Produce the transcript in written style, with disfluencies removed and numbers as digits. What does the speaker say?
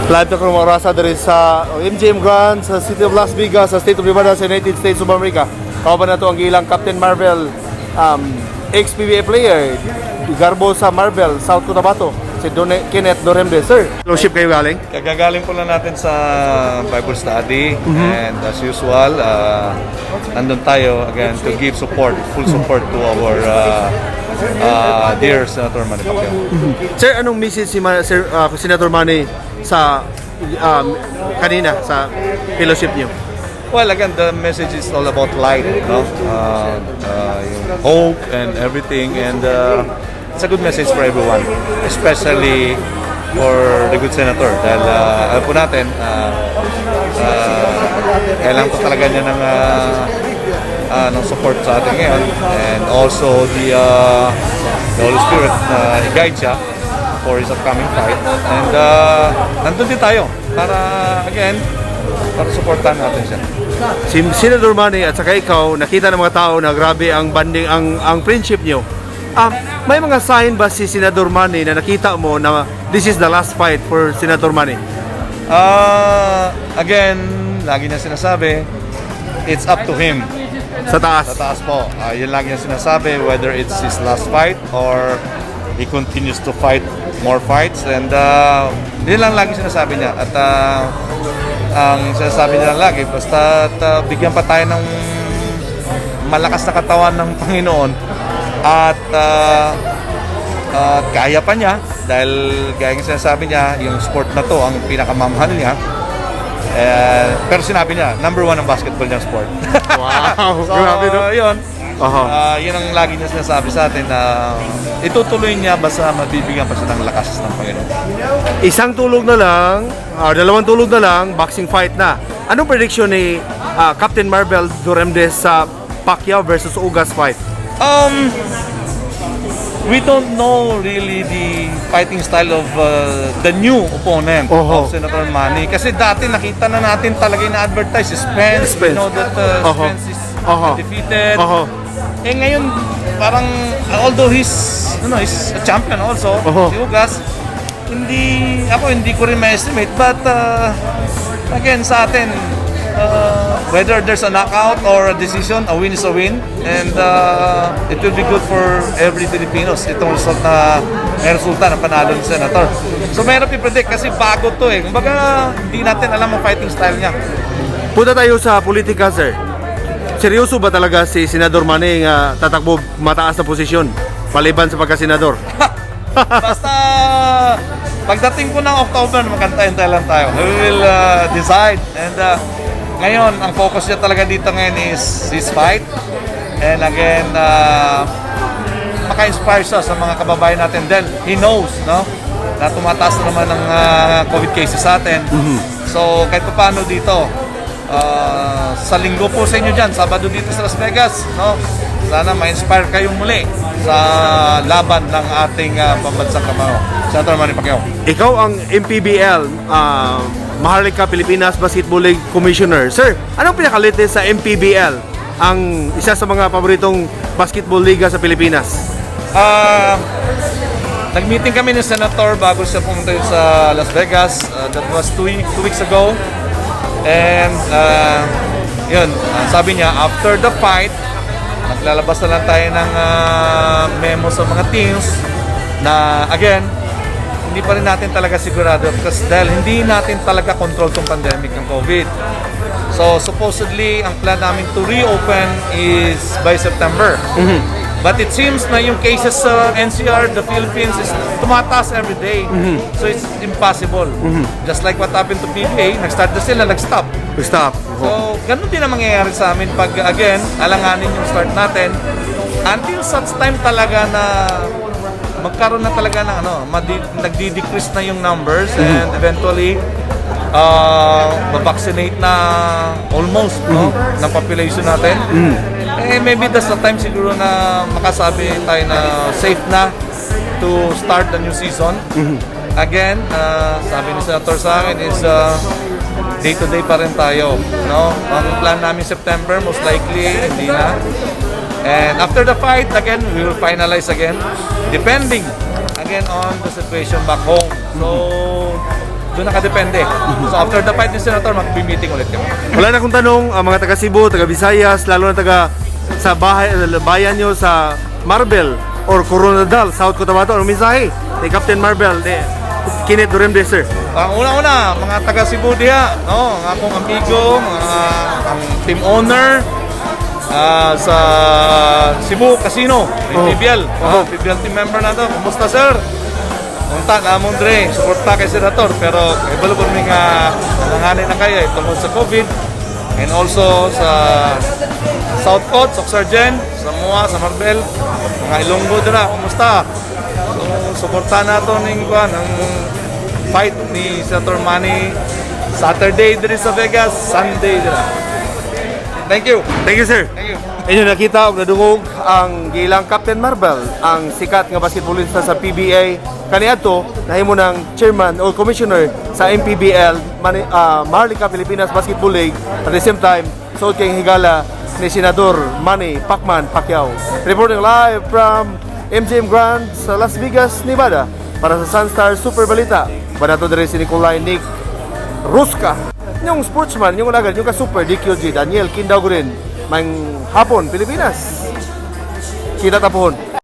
Live ta karong orasa diri sa MGM Grand sa City of Las Vegas sa State of Nevada sa United States of America. Kauban nato ang ilang Captain Marvel, ex-PBA player, Garbo sa Marvel, South Cotabato, si Don Kenneth Duremdes. Sir, fellowship kayo galing? Kagagaling po lang natin sa Bible study and as usual, nandun tayo again to give support, full support to our dear Senator Manny Pacquiao. Sir, anong message si Sir, Senator Manny sa kanina sa fellowship niyo? Well, again, the message is all about light, no? Yung hope and everything, and it's a good message for everyone, especially for the good senator. Dahil alam po natin, kailangan po talaga niya ng support sa atin ngayon, and also the Holy Spirit na i-guide siya for his upcoming fight. And nandun din tayo para, again, para supportan natin siya. Si Senator Manny at saka ikaw, nakita ng mga tao na grabe ang bonding, ang friendship niyo. May mga sign ba si Senator Manny na nakita mo na this is the last fight for Senator Manny? Again, lagi niya sinasabi, it's up to him. Sa taas. Sa taas po. Yun lagi niya sinasabi, whether it's his last fight or he continues to fight more fights. And yun lang lagi sinasabi niya. At ang sinasabi niya lang lagi, basta bigyan pa tayo ng malakas na katawan ng Panginoon at kaya pa niya dahil gaya ng sinasabi niya, yung sport na to ang pinakamamahal niya. Eh, pero sinabi niya, number one ang basketball niyang sport. Wow, So, grabe, no? Yun. Aha. Yun ang lagi niya sinasabi sa atin na itutuloy niya basta mabibigyan pa siya ng lakas ng Panginoon. Isang tulog na lang, dalawang tulog na lang, boxing fight na. Anong prediction ni Captain Marvel Duremdes sa Pacquiao versus Ugas fight? We don't know really the fighting style of the new opponent of Senator Manny. Kasi dati nakita na natin talaga yung na-advertise si Spence. Spence. We know that Spence is undefeated. Eh ngayon, parang although he's a champion also, si Ugas, hindi ako hindi ko rin ma-estimate, but again, sa atin, whether there's a knockout or a decision, a win is a win and it will be good for every Filipinos itong result na may resulta ng panalo ni Senator. So mahirap i-predict kasi bago to eh. Kumbaga, hindi natin alam ang fighting style niya. Punta tayo sa politika, sir. Seryoso ba talaga si Senador Manny nga tatakbo mataas na posisyon paliban sa pagka-senador? Basta pagdating po ng October, magantay-antay lang tayo. We will decide. And ngayon, ang focus niya talaga dito ngayon is his fight. And again, maka-inspire siya sa mga kababayan natin. Then, he knows, no, na tumataas na naman ang COVID cases sa atin. So, kahit pa paano dito, sa linggo po sa inyo dyan, Sabado dito sa Las Vegas, no? Sana ma-inspire kayong muli sa laban ng ating pambansang kamao, Senator Manny Pacquiao. Ikaw ang MPBL, Maharlika Pilipinas Basketball League Commissioner. Sir, anong pinaka-latest sa MPBL? Ang isa sa mga paboritong basketball liga sa Pilipinas. Nag-meeting kami ni Senator bago siya pumunta sa Las Vegas. That was 2 weeks ago. And yun, sabi niya, after the fight, maglalabas na lang tayo ng memo sa mga teams na, again, hindi pa rin natin talaga sigurado kasi dahil hindi natin talaga control tong pandemic ng COVID. So supposedly, ang plan namin to reopen is by September. But it seems na yung cases sa NCR, the Philippines, is tumataas every day. So it's impossible. Just like what happened to PBA, nag-start na sila, nag-stop. Stop. So, ganun din ang mangyayari sa amin pag, again, alanganin yung start natin. Until such time talaga na magkaroon na talaga ng ano, nagdi-decrease na yung numbers and eventually ma-vaccinate na almost, no, ng population natin. Eh maybe that's the time siguro na makasabi tayo na safe na to start the new season. Again, sabi ni Senator sa akin is day to day pa rin tayo, no? Ang plan namin September, most likely hindi na. And after the fight, again, we will finalize again, depending again on the situation back home. So, Doon nakadepende. So after the fight ni Senator, magbi-meeting ulit kami. Wala na akong tanong, ang mga taga Cebu, taga Visayas, lalo na taga sa bahay, bayan nyo sa Marbel or Koronadal, South Cotabato, anong mensahe ni Captain Marvel, ni Kenneth Duremdes, sir? Ang una-una, mga taga Cebu diha, no, ang akong amigo, mga ang team owner sa Cebu Casino, yung PBL. Oh, PBL team member na to. Kumusta, sir? Unta na among dre, suporta kay Senator, pero kabalo po mi nga nanganganin na kayo tungod sa COVID and also sa South Coast, Soxargen, sa Mua, sa Marbel, mga Ilonggo dira, kumusta? So, suporta na to ning kuan ang fight ni Senator Manny Saturday diri sa Vegas, Sunday dira. Thank you. Thank you, sir. Thank you. Inyo nakita og nadungog ang gilang Captain Marvel, ang sikat nga basketballista sa PBA kaniadto nahimo ng chairman o commissioner sa MPBL, Maharlika Pilipinas Basketball League, at the same time suod kay higala ni Senador Manny Pacman Pacquiao. Reporting live from MGM Grand sa Las Vegas, Nevada, para sa Sunstar Super Balita. Banato diri si Nicolay Nick Ruska. Yung sportsman, yung ulagan, yung ka-super DQG, Daniel Kindaw rin. Maayong hapon, Pilipinas. Kita tapuhon.